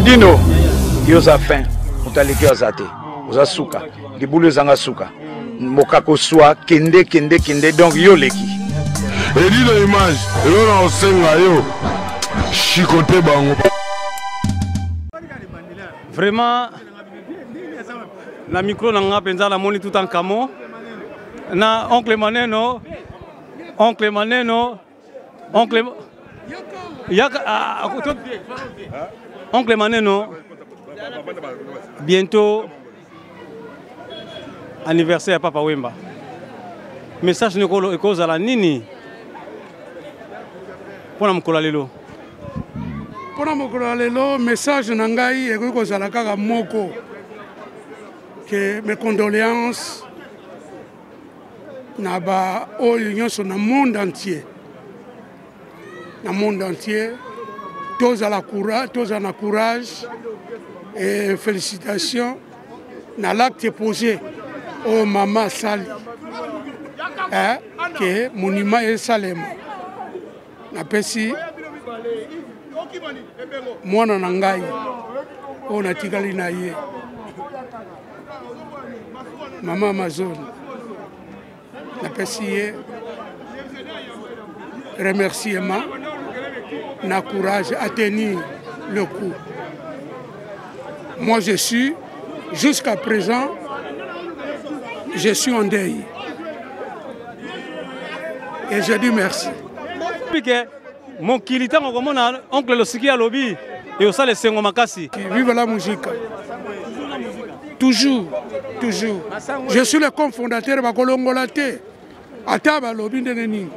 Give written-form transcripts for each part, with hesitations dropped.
Edino, yo oza fin, moto aleki yo aza te, oza suka, libulu ezanga suka, mokako swa, kende kende kende, donc yo oleki. Edino image, eloko na kosenga yo, chicote bango. Vraiment, na micro na nga mpenza namoni tout en camo na oncle Maneno, oncle Maneno, oncle yaka ah, ah, oncle Maneno, bientôt anniversaire ya Papa Wemba. Message nekolo ekozala nini mpona mokolo ya lelo? Mpona mokolo ya lelo, message na ngai ekoki kozala kaka moko, ke mes condoléances na ba oyo nyonso na monde entier, na monde entier, tozala courage, tozala na courage et félicitations na l'acte posé oyo mama asali, eh, ke monument esalema. Napesi mwana na ngai oyo natikali na ye, mama Amazon, napesi ye remerciement na courage à tenir le coup. Moi je suis, jusqu'à présent, je suis en deuil. Et je dis merci. Pike, mokili ntango okomona oncle Losiki alobi ekosala esengo makasi. Vive la musique. Toujours, toujours. Je suis le cofondateur bakolongola te. Ata balobi ndenge nini.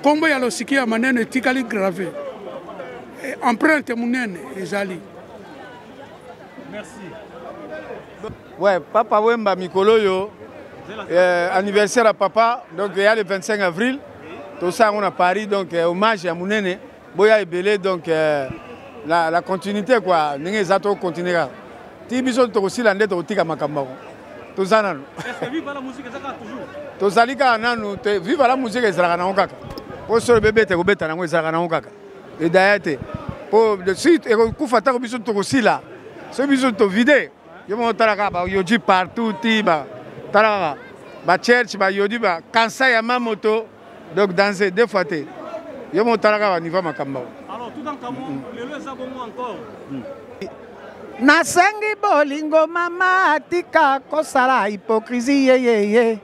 Kombo ya Losiki ya Maneno etikali gravé. Empreinte munene ezali. Merci. Ouais, Papa Wemba mikolo yo anniversaire à papa, donc il y a le 25 avril. Tout ça on a Paris, donc hommage à munene. Boya ebele, donc la continuité quoi. Ndenge eza to continuer. Ti biso tokosila nde tokotika makambo yango. Toza nanu. Est-ce que vive la musique ezaka toujours? Tozali kaka nanu te, vive la musique ezalaka nango kaka. Po solo bebe te kobeta nango ezalaka nango kaka. Edaya te. Po si ekokufa tako biso tokosila. Soki biso tovide, yo moko tala kaka ba yoji partout ti ba tala kaka ba church ba yoji ba kansa ya mamoto, donc danser deux fois te. Yo moko tala kaka ba niveau makambo. Alors tout en camo, lelo eza bongo encore. Nasengi bolingo mama atika kosala hypocrisie yeyeye.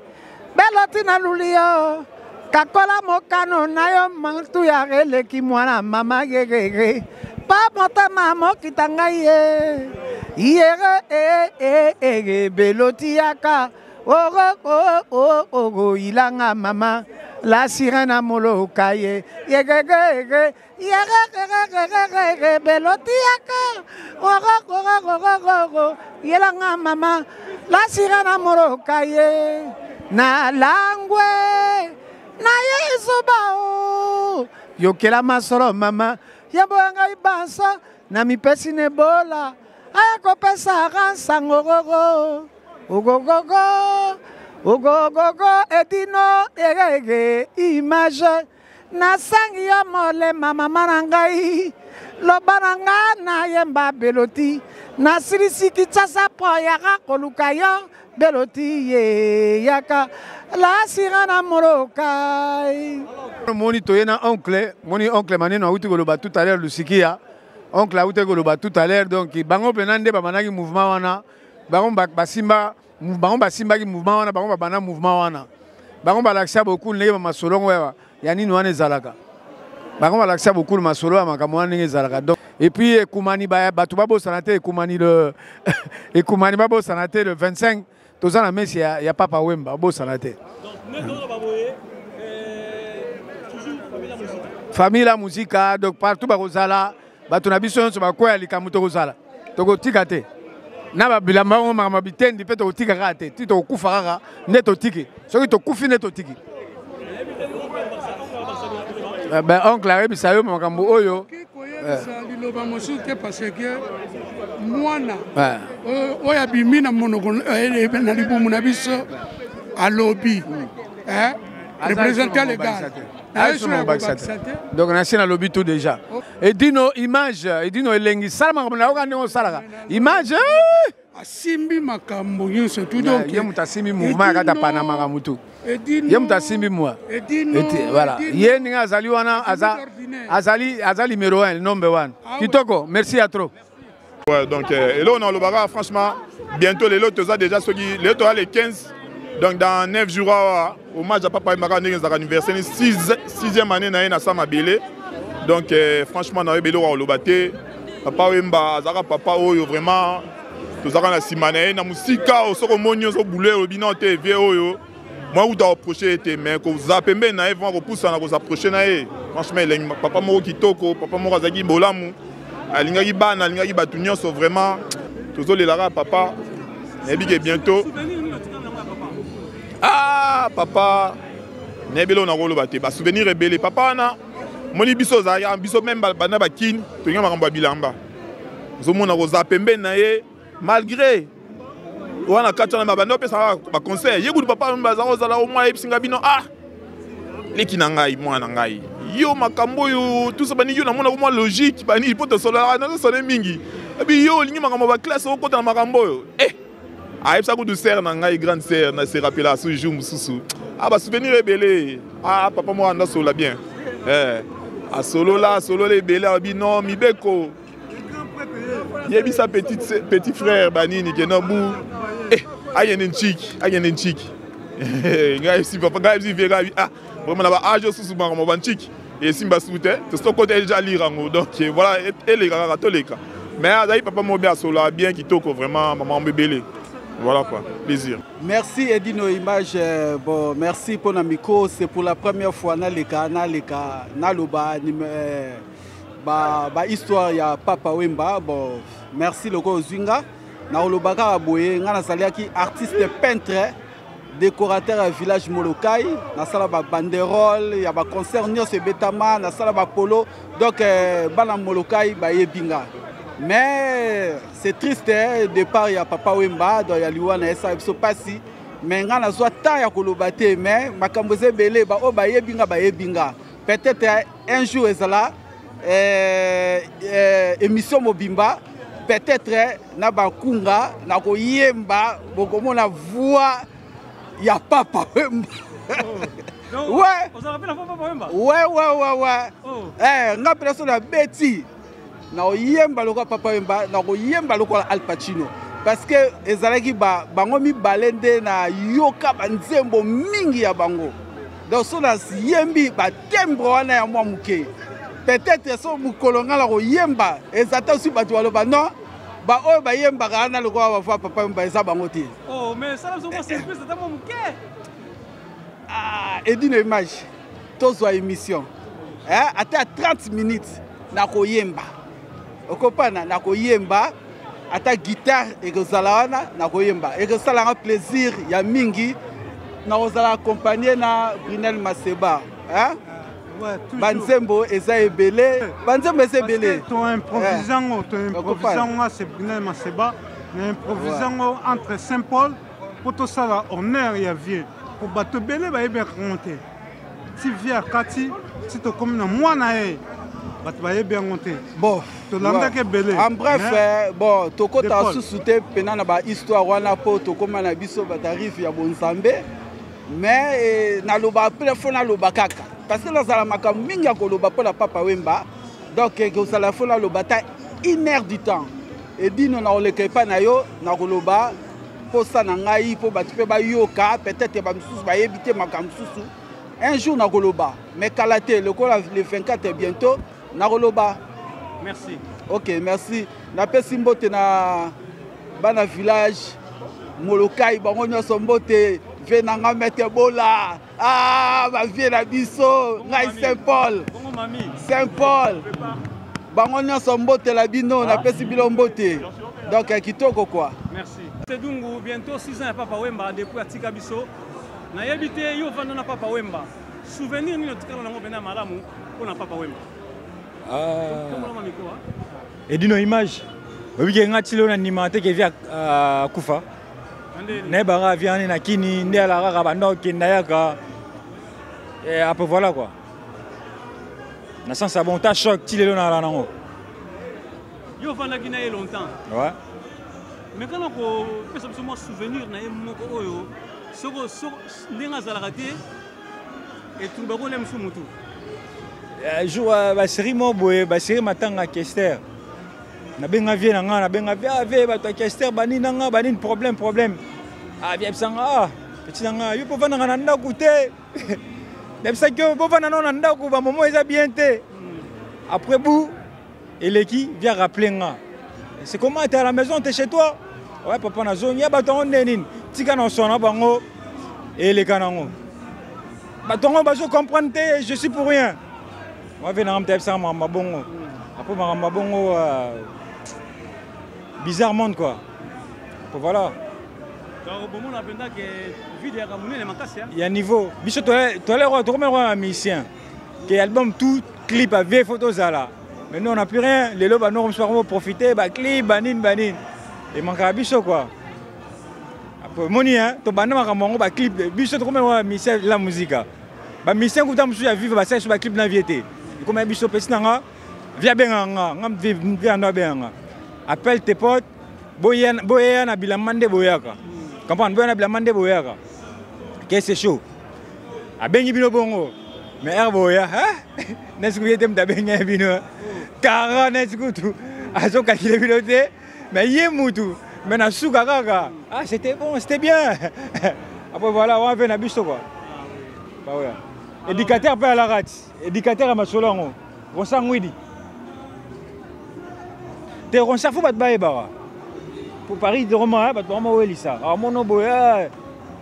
Beloti na luli yo kakola mokano na yo mantu ya eleki mwana mama yeyeye. Pa motema mokita ngai ye. Yere e e e beloti yaka. Oro o o o ilanga mama. La sirène a moloka ye. Yegegege. Yegegegegege beloti yaka. Oro oro oro oro yelanga mama. La sirène a moloka ye. Na langwe. Na yesu bao. Yokela masolo mama. Yambo yanga ibansa. Na mipesi nebola. Aya kopesa ransango gogo. Ogogogo. Ogogogo edino erege image. Nasangi yo molema mama na ngai. Loba na nga nayemba beloti. Nasilisi Kinshasa po yaka koluka yo beloti ye yaka. La sira na morokai. Moni toye na oncle, moni oncle Maneno auti koloba tout à l'heure Lusikia. Oncle auti koloba tout à l'heure, donc bango pena nde bamanaki mouvement wana. Bango basimba, bango basimbaki mouvement wana, bango babanda mouvement wana. Bango balakisa beaucoup ndenge ba masolo ngo ya nini wana ezalaka. Bango balakisa beaucoup masolo ya makambo wana ndenge ezalaka. Donc et puis ekumani ba bato babosana te, ekumani le ekumani babosana te le 25 toza na messe ya Papa Wemba, bosana te. Famille la musique, donc partout bakozala, bato na biso nyonso bakwea likambo tokozala. Tokotika te. Na ba bilamba yango makambo bitendi mpe tokotika kaka te. Ti tokokufa kaka nde totiki. Soki tokufi nde totiki. Ben oncle ayebisa yo makambo oyo. Koyebisa liloba mosusu te parce que mwana oyo abimi na monoko na libumu na biso alobi. Représentant légal. Donc nasi nalobi tout déjà. Oh. Edino image, Edino elengi sala makambo na yoka ndenge osalaka. Image eh! Asimbi makambo nyonso tout donc ye moto asimbi mouvement ya kata Panama makambo tout. Ye moto asimbi moi. Voilà. Ye ndenge azali wana aza azali aza numéro 1 number 1. Ah Kitoko, merci à trop. Ouais, donc euh, eloko na olobaka franchement bientôt lelo toza déjà soki lelo toza le 15 donc dans 9 jours awa hommage ya papa yembaka ndenge ezalaka anniversaire ni 6e année na ye na sa mabele donc euh, franchement nayebi eloko ya koloba te papa wemba azalaka papa oyo vraiment tozalaka na nsima na ye na mosika oyo soki omoni ozobule olobi no te vie oyo mwa kuta approche ye te mais kozala pembeni na ye vraiment kopusana kozapproche na ye franchement elengi papa moko kitoko papa moko azalaki bolamu alingaki bana alingaki bato nyonso vraiment tozolela kaka papa nayebi ke bientôt ah papa nayebi eloko nakoloba te basouvenir ebele papa wana moni biso ozalaki biso meme banda bakini tolinga makambo ya bilamba ozomona kozala pembeni na ye malgré wana kati wana babandi bapesaka baconseil ye kutu papa baza kozala omwa ayebisi ngai bino ah leki na ngai mwana na ngai yo makambo oyo tusa bani yo namonaka mwa logique bani mpo tosololaka nazosone mingi abi yo olingi makambo ya baklasse okota na makambo oyo eh ayebisa kutu sere na ngai grande sere na se rappela su jour mosusu ah basouvenir ebele ah papa moko anda solola bien eh asolola asolola ebele abi non mibeko yebisa petit, petit frère banini ke non bu eh, akende ntiki akende ntiki ngai si papa ngai si vie ngai ah vraiment na ba âge susu makambo ba ntiki esimba su te tosokota deja lire yango donc eh, voilà eleka kaka toleka mais azali papa moko bien asololaka bien kitoko vraiment makambo ebele voilà quoi plaisir. Merci Edino Image euh, bon merci pour la micro c'est pour la première fois naleka naleka naloba euh, ba, ba histoire ya Papa Wemba bon merci loko ozwi nga nakoloba kaka boye nga nazalaki artiste peintre décorateur ya village Molokai nasala ba banderole ya ba concert nyonso ebetama nasala ba polo donc euh, bana Molokai bayebi nga mais c'est triste eh, départ ya Papa Wemba donc ya liwa na esala biso pasi mais nga nazwa temps ya koloba te mais makambo eza ebele baoyo bayebi nga bayebi nga peut-être un jour ezala euh, euh, émission mobimba peut-être na bakunga na koyemba bokomona voix ya papa wemba oh. ouais ouais ouais ouais ouais oh. eh nga mpe naso na beti nakoyemba lokola papa wemba nakoyemba lokola al pacino parce que ezalaki ba, bango mibale nde nayoka banzembo mingi ya bango donc so nayembi batembre wana ya mwa moke peut-être so mokolo ngai nakoyemba eza ta osi bato baloba non baoyo bayembaka wana lokola bavoi papa wemba eza bango te oh, mais sala biso mwa surprise ata mwa moke ah, edino image tozwa émission eh, ata 30 minutes nakoyemba okopana nakoyemba ata guitare ekozala wana nakoyemba ekosalanga plaisir ya mingi nakozala accompagne na brunel maseba eh? Ouais, banzembo eza ebele banzembo eza ebele toimprovise yango eh. toimprovise yango c'est brunel maseba na improvise yango entre saint paul mpo tosala honneur ya vieux mpo bato ebele bayebaka yango te ti vie akati ti tokomi na mwana ye bato bayebi yango te bon tolandaki ebele en bref eh, bon tokota susu te mpena na bahistoire wana mpo tokóma na biso batarife ya bonzambe mais eh, naloba mpe fo naloba kaka parce que nazala makambo mingi ya koloba mpo na papa wemba donc ekozala eh, fo naloba ata une heure du temps edino nakoleka epai na yo nakoloba mposa na ngai mpo bato mpe bayoka peut-être bamisusu bayebi te makambo mosusu un jour nakoloba mais kala te lokola le 24 bientôt nakoloba merci ok merci napesi mbote na bana village molokai bango nyonso mbote ve na nga mete bola ah bavie na biso ngai saint paul saint paul bango nyonso mbote la bino napesi bino mbote donc eh, kitoko quoi merci Sedungu bientôt 6 ans ya papa wemba depuis atika biso nayebi te yo ovanda na papa wemba souvenir nini otikala nango mpena malamu mpo na papa wemba ah. edino image oyebi ke nga ti lelo nandimaka te ke vi akufa nayebaka avi wana na kini nde alaka kaka banda okenda yaka. Et après voilà quoi. Na sens ya bon ta choc ti lelo nalala nango. Yo ofandaki na ye longtemps. Ouais. Mais kana kopesa biso mwa souvenir na ye moko oyo soko soko ndenge azalaka te etrouba kolia mosusu motu. Euh, jour euh, basérie moko boye basérie matanga kester nabenga vie na nga nabenga vie ah, vie bato ya kester banini na nga banini problème problème ah vie abisanga ah petit na nga yo mpo ofandaka na ndako te nayebisaki yo bovanda nao na ndako bamomo eza bien te après bout eleki via rappeler nga c'est comment t'es à la maison t'es chez toi ouais papa nazongi ya bato yango nde nini tika na oswana bango eleka nango bato yango bazo comprendre te je suis pour rien wave nanga moto ayebisaka makambo bongo après makambo bongo euh, bizarre monde quoi voilà bomona mpenza ke vide yaka monene makasi ya niveau biso toale roi tokomi roi ya musicien ke album tout clip a vie faut tozala mais nous on n'a plus rien lelo banoko mosusu bakomo profiter baclip banini banini emankaka biso quoi après omoni hein tobanda makambo yango baclip biso tokomi roi ya musicien la musica bamusicien kuta mosusu ya vive basali so baclip na vie te ekoma ya biso pesi na nga vie abengaka nga nga vie ando abengaka nga appelle tes potes boya na bilamba nde boyaka comprendre boya na bilamba nde boyaka ke c'est chaud abengi bino bongo mais heure boya nesi kuye te moto abengi ye bino kara nesi kutu azokalkile bino te mais ye mutu mais na suka kaka ah c'était bon c'était bien après voilà wana mpe na biso quoi baoya éducateur mpe alaka ti éducateur ya masolo yango Ronsard Ngwidi. Te Ronsard faut bato bayebaka. Pour Paris de Roma, bato bango bawelisa. Ah mono boye. Eh.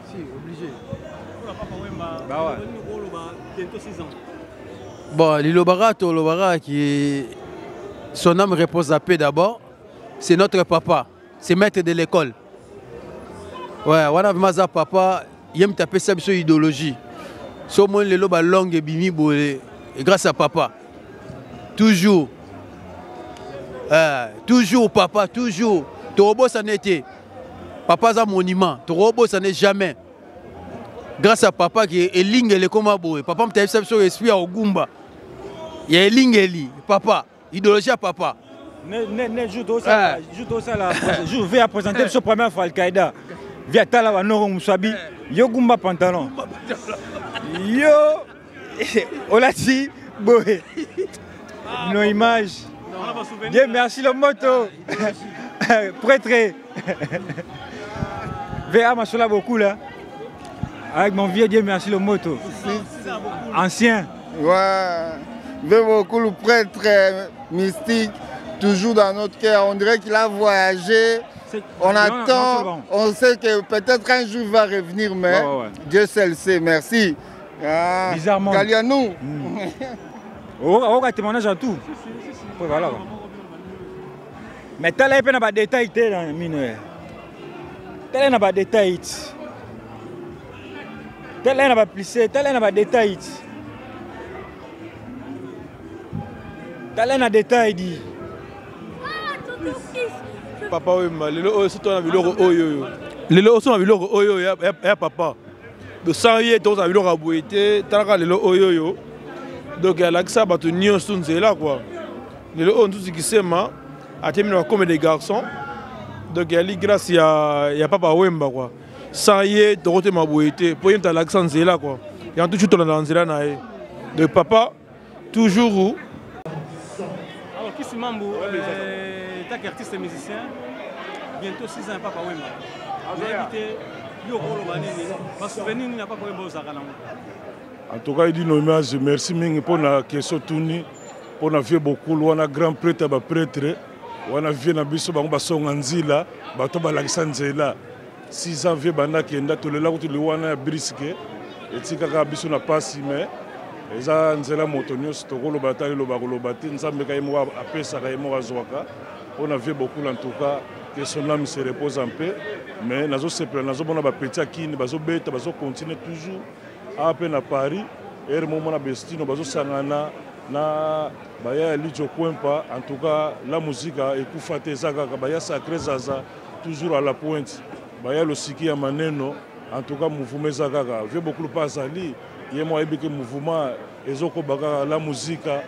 Si, obligé. Bah ouais. Bon, lilobaka tolobaka qui son âme repose à paix d'abord. C'est notre papa, c'est maître de l'école. Ouais, wana vraiment za papa, ye moto apesa biso idéologie. So omoni lelo ba langue ebimi boye grâce à papa. Toujours. Euh, toujours papa, toujours. Tokobosana te. Papa aza monument, tokobosana jamais. Grâce à papa qui elingeli ekoma boye. Papa moto ayebisa biso esprit ya kogumba. Ya elingeli, papa. Idéologie ya papa. Ne, ne, ne, jour tosala, eh. jour tosala, jour via présenter biso première fois Al-Qaïda. Via tala wa noro musabi, yo gumba pantalon. Yo olati boye. Nos images. Dieu merci le moto. Prêtre. VA Masola beaucoup là. Avec mon vieux Dieu merci le moto. Ancien. Ouais. Vieux beaucoup le prêtre euh, mystique, toujours dans notre cœur. On dirait qu'il a voyagé. On attend, on sait que peut-être un jour il va revenir, mais ouais, ouais, ouais. Dieu seul sait. Merci. Ah, Bizarrement. Galianou. Mm. Oh, oh, témoignage à tout. Ouais, voilà. Mais tala ye mpe na badetail te na mino ye tala ye na badetail ti tala ye na baplise tala ye na badetail ti tala ye na detail di papa wemba lelo oyo soki na biloko oyo oyo lelo oso na biloko oyo ya papa sans ye tokozala biloko ya boye te talaka lelo oyo oyo donc alakisa bato nyonso nzela kua lelo oyo nzuzi kisema atemi na comme des garçons donc yali grâce ya, ya papa wemba quoi sans ye tokotema boye te mpo ye moto alakisa nzela quoi yango toujours tolandaka nzela na ye donc papa toujours alors kisi mambu euh, tant qu'artiste musicien bientôt 6 ans papa wemba nayebi te yo okoloba nini basouvenir nini ya papa wemba ozalaka nango En tout cas, Edino Image, merci mingi pour la question tuni, pour la vieux Bokul, wana grand prêtre ba prêtre, wana vieux na biso bango basonga nzila, bato balakisa nzela. 6 ans vieux banda kenda tolela kutu liwana ya brisque etikaka biso na pasi mais eza nzela moto nyonso tokoloba ata liloba koloba te nzambe ka ye moko apesaka ye moko azwaka mpo na vieux Bokul en tout cas que son âme se repose en paix mais nazosepela nazomona bapetit ya kini bazobeta bazocontinue toujours awa mpe na paris ere moko mona bestino bazosangana na baya ya lijo kwempa en tout cas la muzika ekufa te eza kaka baya sacré zaza toujours à la pointe baya losiki ya maneno en tout cas mouvement eza kaka vieux bokulu mpe azali Ye moko ayebi ke mouvement ezokoba kaka la musica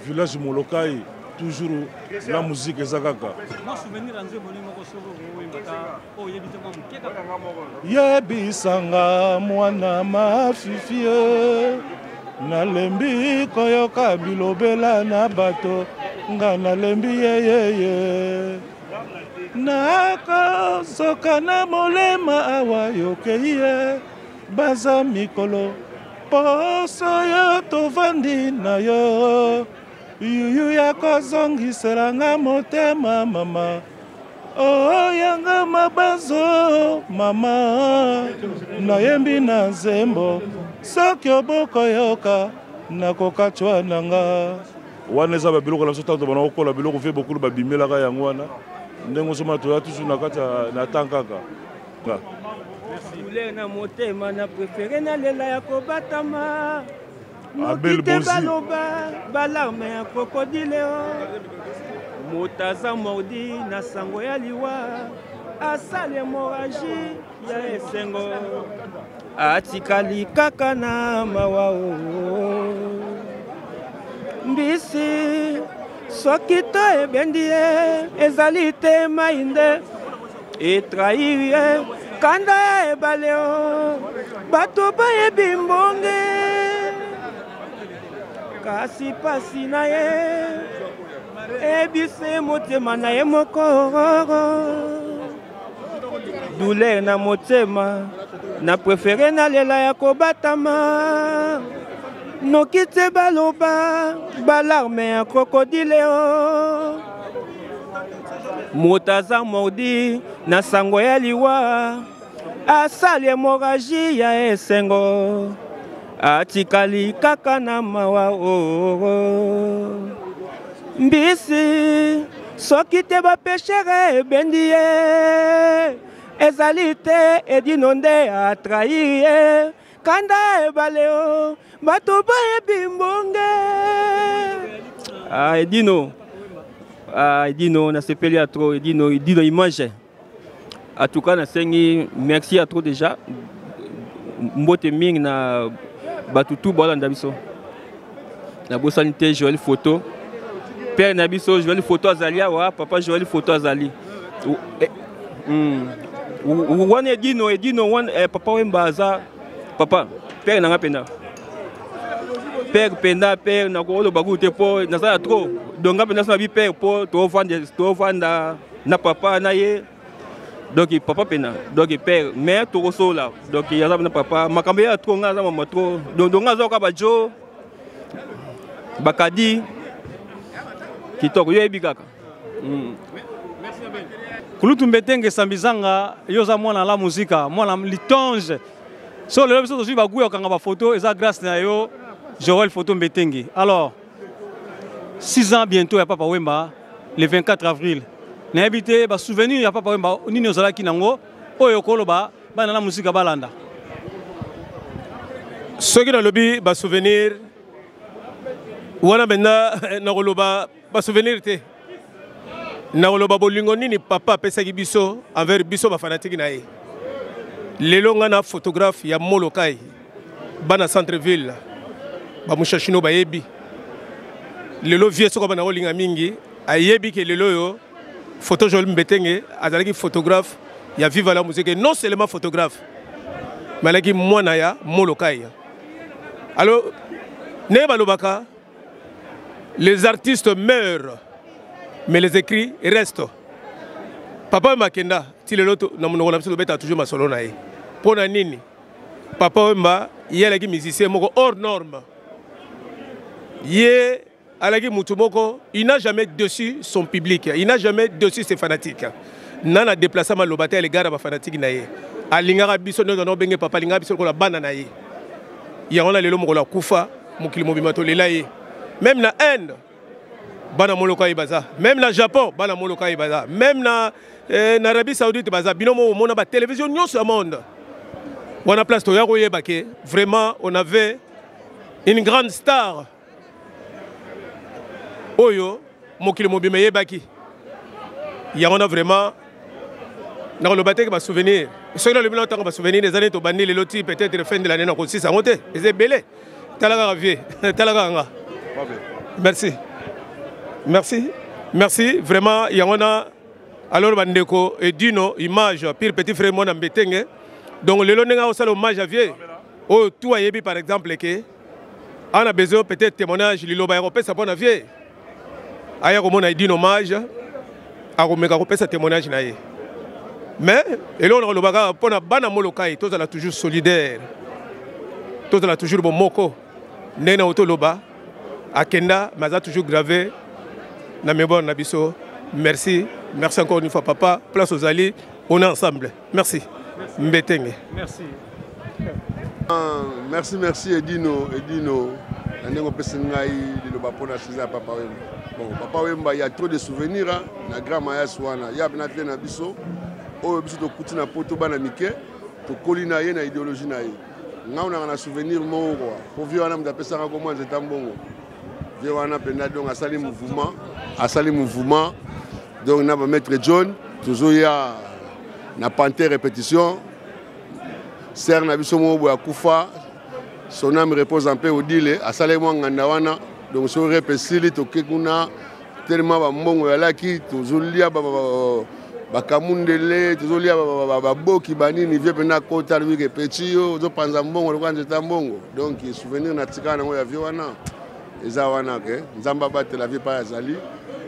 village Molokai toujours la musique eza kaka. Yebisanga mwana mafifie nalembi koyoka bilobela na bato nga nalembi yeyeye nakozoka na molema awa yokei ye baza mikolo poso yo tovandi na yo yuyu ya kozongisela nga motema mama oh, yanga mabazo mama nayembi na nzembo soki obokoyoka nakokatwa na nga wana eza babiloko na biso ntango tobanda kokola biloko vie bokulu babimelaka yango wana ndenge ozomona toya toujours na kati na tan kaka Douleur na motema na prefere nalela ya kobatama noki te baloba balarme ya krokodile o moto aza mordi na sango ya liwa asali hemoragie ya esengo atikali kaka na mawa o mbisi soki to ebendi ye ezali te mai nde etrahir ye kanda ya ebale o bato bayebi mbonge kasi pasi na ye ebise motema na ye moko douleur na motema na prefere nalela ya kobatama noki te baloba balarme ya krokodile o moto aza mordi na sango ya liwa asali hemoragie ya esengo atikali kaka na mawa oo oh, oh. mbisi soki te bapeshere ebendi ye ezali te edino nde atrahi ye kanda ya ebale o bato bayebi mbonge ah, edino ah, edino nasepeli ya trop edino edino image en tout cas nasengi merci ya trop déjà mbote mingi na bato tu bolanda biso nabosani te joel photo père na biso joel photo azali awa papa joel photo azali eh. wana edino edino wana eh, papa wemba aza papa père na nga mpenza père mpenza père nakoloba kutu te mpo naza na trop donc nga mpenza so na bi père mpo tovanda na papa na ye donc papa pena donc père mais tokosola donc aza na papa makambo ya trop nga aza mama trop donc donc nga aza oka bajo bakadi kitoko yo yebi kaka mm. Kulutu Mbetenge Sambizanga yo oza mwana la muzika mwana litonge so lelo biso tozwi bagu ya kokanga bafoto eza grâce na yo Joël Photo Mbetenge alors 6 ans bientôt ya Papa Wemba le 24 avril nayebi te basouvenir ya Papa Wemba nini ozalaki nango oyo okoloba bana na muzika balanda soki nalobi basouvenir wana mpenza nakoloba basouvenir te nakoloba bolingo nini papa apesaki biso envers biso bafanatiki na ye lelo ngai na photographe ya molokai bana centre ville bamushashino bayebi lelo vie soko bana kolinga mingi ayebi ke lelo oyo photo joel mbetenge azalaki photographe ya viva la musique non seulement photographe mais alaki mwana ya molokai alors ndenge balobaka les artistes meurent mais les écrits restent papa makenda ti lelo na monoko na biso tobetaka toujours masolo na ye mpo na nini papa wemba ye alaki musicien moko hors norme ye alaki mutu moko il n'a jamais déçu son public il n'a jamais déçu ses fanatiques nana déplaça maloba te à l'égard ya bafanatike na ye alingaka biso ndenge obenge papa alingaka biso lokola bana na ye yango na lelo mokolo akufa mokili mobimba tolela ye meme na inde bana moloka ye baza meme na japon bana moloka ye baza meme na, eh, na arabie saoudite baza bino mo omona batelevizio nyonso ya monde wana place toya koyeba ke vraiment on avait une grande star oyo mokili mobimba eyebaki yango na vraiment nakoloba te ke basouvenir. Soki nalobi na ntango basouvenir eza nini tobandi lelo ti peut-être fin de l'année na kosisa yango te, eza ebele. Tala kaka vieux, tala kaka nga. Merci, merci, merci vraiment. Yango na alors bandeko Edino Image, pire petit frère mwana Mbetenge. Donc lelo ndenge akosala hommage à vieux oyo tout ayebi, par exemple ke ana besoin peut-être témoignage, liloba ya kopesa mpo na vieux, aya komona Edino Hommage, akomeka kopesa témoignage na ye. Mais eloko na koloba kaka mpo na bana Molokai, tozala toujours solidaire, tozala toujours bomoko. Ndenge na toloba, akenda mais aza toujours gravé na mémoire na biso. Merci, merci encore une fois papa, place ozali, on est ensemble. Merci, merci. Mbetenge. Merci. Ah, merci, merci Edino. Edino, na ndenge opesi ngai liloba mpona sujet ya Papa Wemba. Bon, Papa Wemba, il y a trop de souvenirs, hein, na grand mayas wana ya na vie na biso oyo biso tokuti na poto, bana mike, tokoli na ye na idéologie na ye. Ngai onaka na souvenir moko kua po vie wana moto apesaka komwa nzeta mbongo vie wana mpenza. Donc asali mouvement, asali mouvement. Donc na bamaître John tozoya na Panthère répétition, sere na biso moko boye akufa, son âme repose en paix, Odile, asalaki mwa nganda wana. Donc so rep esili, toke kuna tellement bambongo yalaki, tozolia bakamundele, tozolia baboki banini. Vie mpena akota, alobi ke petit yo ozopanza mbongo lokola nzeta mbongo. Donc souvenir na tikala nango ya vie wana eza wana ke Nzambe abatela vie pai azali,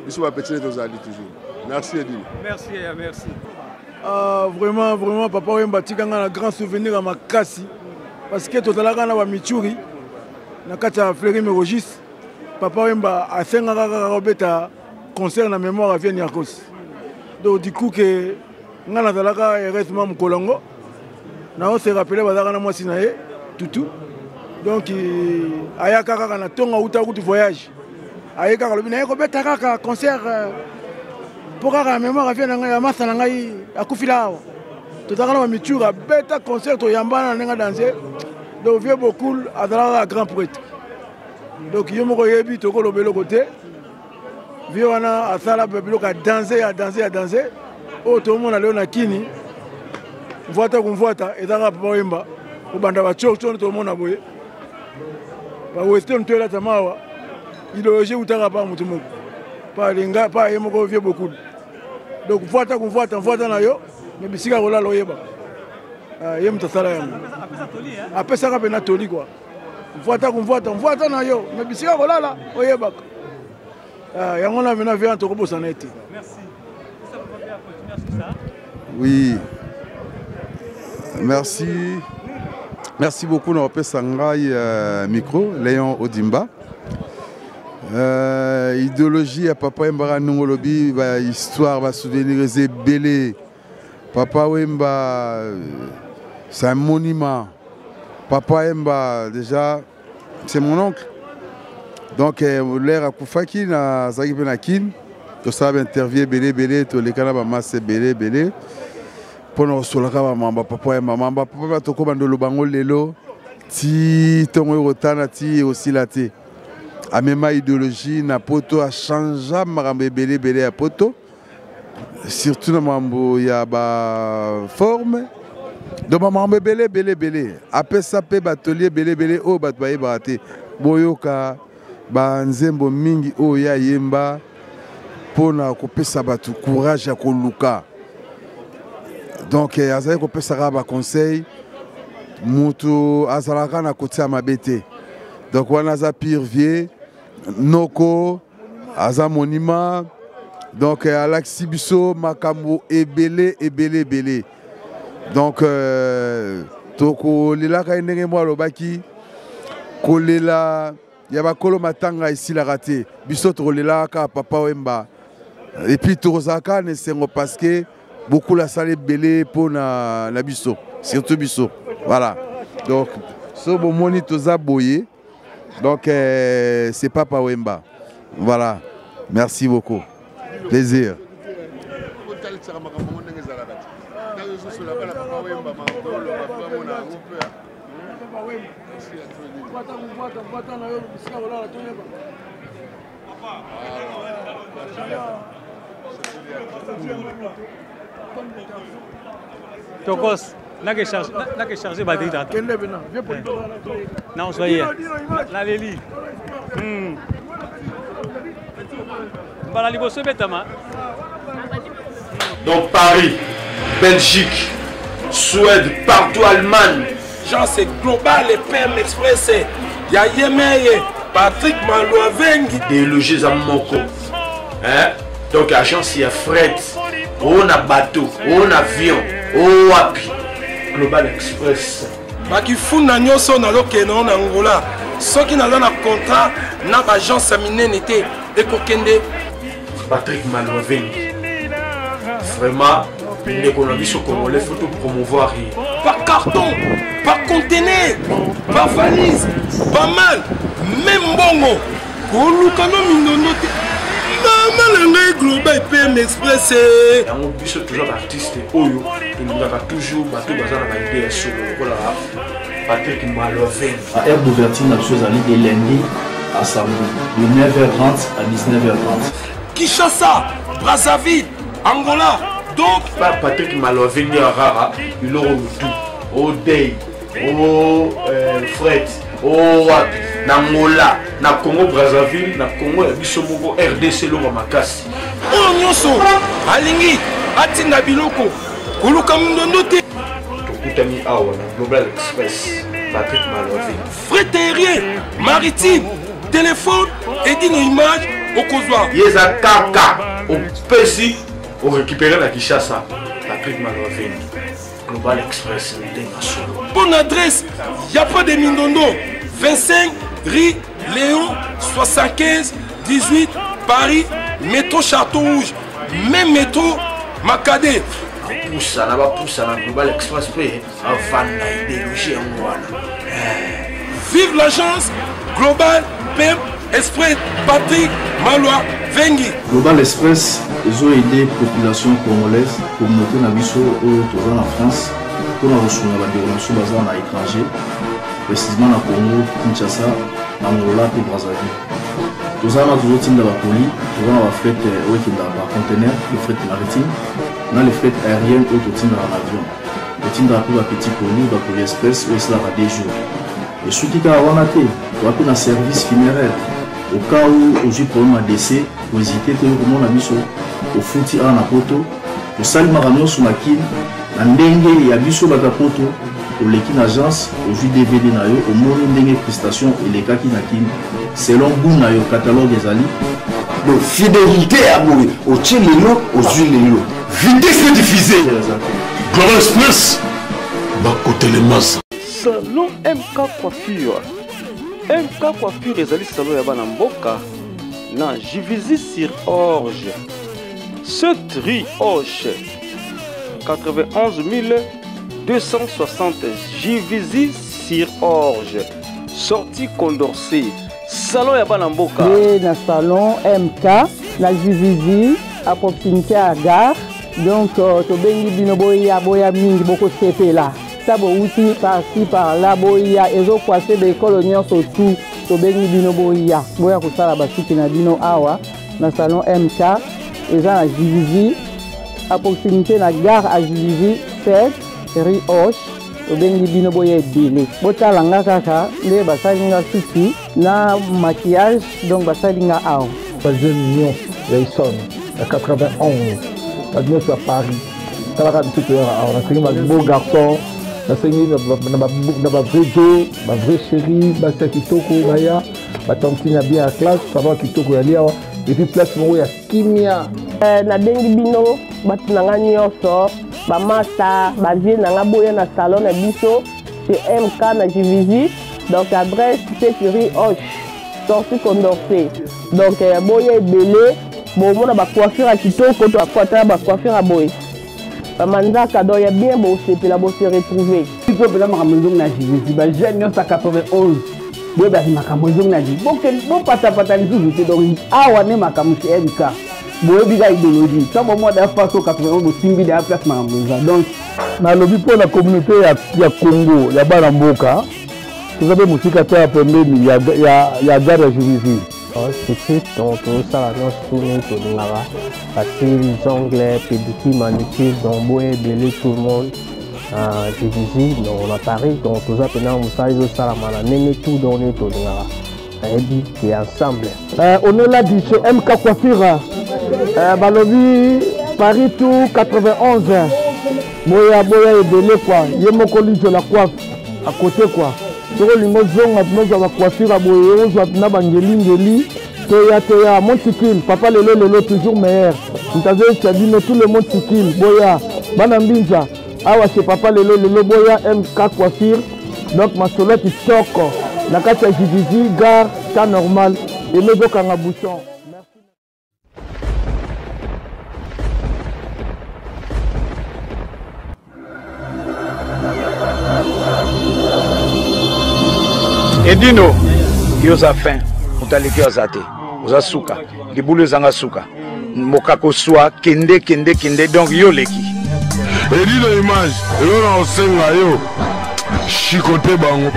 biso bapeti nde tozali toujours. Merci Edine. Merci, merci. Vraiment, vraiment, Papa Wemba atika nga na grand souvenir ya makasi, parce que tozalaka na bamichuri na kati ya Fleury Mérogis. Papa Wemba asengaka kaka kobeta concert na mémoire ya vieux Niarcos. Donc du coup ke nga nazalaka heureusement mokolo yango nao se rappele, bazalaka na mwasi na ye Tutu. Donc ayaka kaka na ntongo, auta kutu voyage, aye kaka, alobi naye kobeta kaka concert mpo kaka ya mémoire avie na ngai, ya masa na ngai akufila awa. Tozalaka na bamiture, abeta concert, toyambana na ndenge adanse. Donc vieux Bokul azalaka kaka grand prêtre. Donc yo moko oyebi, tokoloba eloko te. Vieux wana asala biloko ya danse, ya danse, ya danse oyo tomona lelo na kini, mvwata kumvwata, eza kaka Papa Wemba. Kobanda bacokco tomona boye, bawestern toelata mawa, idéologie eutaka pa motu moko, pa alinga pa ye moko vieux Bokul. Donc mvwata kumvwata, mvwata na yo, me bisika kolala oyeba. Ye moto asala yango, apesaka mpe na toli kua, mvwata kumvwata, mvwata na yo, me bisika kolala oyebaka. Yango na vena viana, tokobosana ye te. Oui. Merci. Merci beaucoup na opesa ngai micro, Léon Odimba. Idéologie ya Papa Wemba ndongo lobi, ba histoire, ba souvenir eza ebele. Papa Wemba, c'est un monument. Papa Wemba déjà, c'est mon oncle. Donc l'heure akufaki, nazalaki mpe na Kine, tosala bainterview ebele ebele, toleka na bamasa ebele ebele mpona kosolaka bamamba Papa Wemba. Mamba Papa Wemba, tokobanda oloba yango lelo ti ntongo oyo kotana ti osila te. Amema idéologie na poto, achangea makambo ebele ebele ya poto, surtout na makambo ya baforme. Donc bamakambo ebele ebele ebele apesa mpe batoli ebele ebele oyo bato bayebaka te. Boyoka banzembo mingi oyo ye ayemba mpona kopesa bato courage ya koluka. Donc azali kopesa kaka baconseil, moto azalaka na kotia mabe te. Donc wana aza pire vieux noko, aza monument. Donc alakisi biso makambo ebele ebele ebele. Donc tokolelaka ye ndenge moko alobaki, kolela ya bakolo matanga esilaka te. Biso tokolelaka kaka Papa Wemba, et puis tokozalaka na esengo parce que Bokul asala ebele mpo na biso, surtout biso. Voilà, donc so bomoni toza boye, donc c'est Papa Wemba. Voilà, merci beaucoup, plaisir. Otalisaka makambo ngo ndenge ezalaka te, ntango ozosola bana Papa Wemba, makambo oloba mpe bamona yango mpe. Mvwata kumvwata, mvwata na yo, bisika kolala toyeba. Tokos nake charge nake charge batterie tata. Kende bena, viens pour Na on ye. Naleli. Mbala liboso ebetama. Donc Paris, Belgique, Suède, partout Allemagne. Jean c'est global et PM Express ya yemeye Patrick Maluavengi. Déloger za moko. Hein? Donc agence ya fret, o na bateau, o na avion, o wapi. Global Express. Bakifunda nyonso nazokende na Angola soki naza na contrat na baagence ya minene te ekokende. Patrick Maluavengi vraiment ndeko na biso congolais faut to promouvoir ye. Par carton, par conteneur, par valise, pas mal, même mbongo koluka no mindondo te. Mama na ngai Global PM Express. Yango biso toza baartiste oyo tolingaka toujours bato baza na baide ya solo lokola Patrick Maluavengi. Heure d'ouverture na biso ezali de lundi à samedi de 9h30 à 19h30. Kinshasa, Brazzaville, Angola. Donc pa Patrick Maluavengi ya rara biloko lutu o day o fret o wapi na Angola na Congo Brazzaville na Congo ya biso moko RDC eloko makasi. Oyo nyonso alingi atinda biloko koluka mindondo te. Tokutani awa na Global Express Patrick Maluavengi. Fret aérien, maritime, téléphone edino image okozwa. Ye eza kaka opesi orécupéré na Kinshasa. Patrick Maluavengi, Global Express ndenge solo. Bonne adresse, y a pas de mindondo. 25 rue Léon 75 18 Paris, métro Château Rouge, même métro Makade. Bapusana, bapusana Global Express mpe avanda idéologie yango wana. Vive l'agence Global PM Express Patrick Maluavengi. Global Express ezo aider population congolaise, communauté na biso oyo toza na France mpona kosunga bandeko na biso baza na étranger, précisément na Congo, Kinshasa, na Angola mpe Brazzaville. Toza wana tozotinda bakoli, toza na bafret oyo ekendaka par conteneur, le fret maritime na le fret aérien oyo totindaka na avion. Totindaka mpe bapetit colis, bacolis express oyo esalaka 2 jours. Esuki kaka wana te, toza mpe na service funéraire. Au cas où ozwi problème ya décès, kohésite te, okomona biso ofuti awa na poto, tosalimaka nyonso na kine na ndenge ya biso bato ya poto. Oleki na agence, ozwi DVD na yo, omoni ndenge prestation elekaki na kine selon goût na yo, catalogue ezali. Donc fidélité ya boye, otie lelo ozwi lelo, vitesse diffusée. Global Express bakotelemasa. Salon MK Coiffure. MK Coiffure ezali salon ya bana mboka na Juvisy sur Orge, 7 rue Hoche, 91 260 Juvisy sur Orge, sortie Condorcet. Salon ya bana mboka. Ye na salon MK na Juvisy à proximité ya gare. Donc tobengi bino boya, boya mingi, bokosepela. Ta bowuti par-ci par-là, boya ezokwase baekolo nyonso tu. Tobengi bino boya, boya kosala basuki na bino awa na salon MK eza na Juvisy à proximité na gare à Juvisy 7 rue Hoche. Tobengi bino boya ebele, botala nga kaka nde basali nga suki na maquillage, donc basali nga awa. Bajeune nyonso ya Essonne ya 91, bato nyonso ya Paris, talaka biso toyaka awa. Nasengi ba beau garçon, nasengi na ba vrai jo, ba vrai chéri, basi ya kitoko baya, batantine ya bien ya classe, savoir kitoko ya liawa, et puis place moko ya kimia. Nabengi bino bato na nga nyonso, bamasta, bavie na nga, boya na salon na biso chez MK na Juvisy. Donc adresse c'est rue Hoche, sortie Condorcet. Donc boya ebele, bomona ba coiffure ya kitoko, to akwata ba coiffure ya boye, bamanzaka, donc ya bien, bosepela, bose retrouver. Biso mpenza makambo ezongi na Juvisy, bajeune nyonso ya 91 boyebaki makambo ezongi na Juvisy, bopatapata lisusu te. Donc awa nde makambo chez MK, boyebi ka idéologie ntango bomwa da face 91 bosimbi da place makambo eza. Donc nalobi mpo na communauté ya Congo ya bana mboka, toza mpe mosika te ya pembeni ya gare ya Juvisy. Esthétique, donc tozosala nyonso tu ndenge tolingaka, bacils, ongles, pédicure, manucure, donc boya ebele, tout le monde na Juvisy, donc na Paris. Donc toza mpena mosala ezosalama na ndenge tout, donc ndenge tolingaka, nayebi ke ensemble. On est là du chez MK Coiffure. Balobi Paris tout 91. Boya boya ebele quoi. Ye moko lijo la coiffe à côté quoi. Soki olingi ozonga mpena ozwa bacoiffure ya boye, ozwa mpena bangelingeli, toya toya Montikile papa lelo lelo toujours meilleur. Moto azoyebisa bino tout le Montikile, boya bana mbinza awa chez papa lelo lelo, boya MK Coiffure. Donc masolo ya kitoko na kati ya Juvisy gare, temps normal eme ezokanga bouchon. Edino, yo oza fin, moto aleki yo aza te, oza suka, libulu ezanga suka, mokako swa, kende kende kende, donc yo oleki. Edino image, eloko na kosenga yo, chicote bango.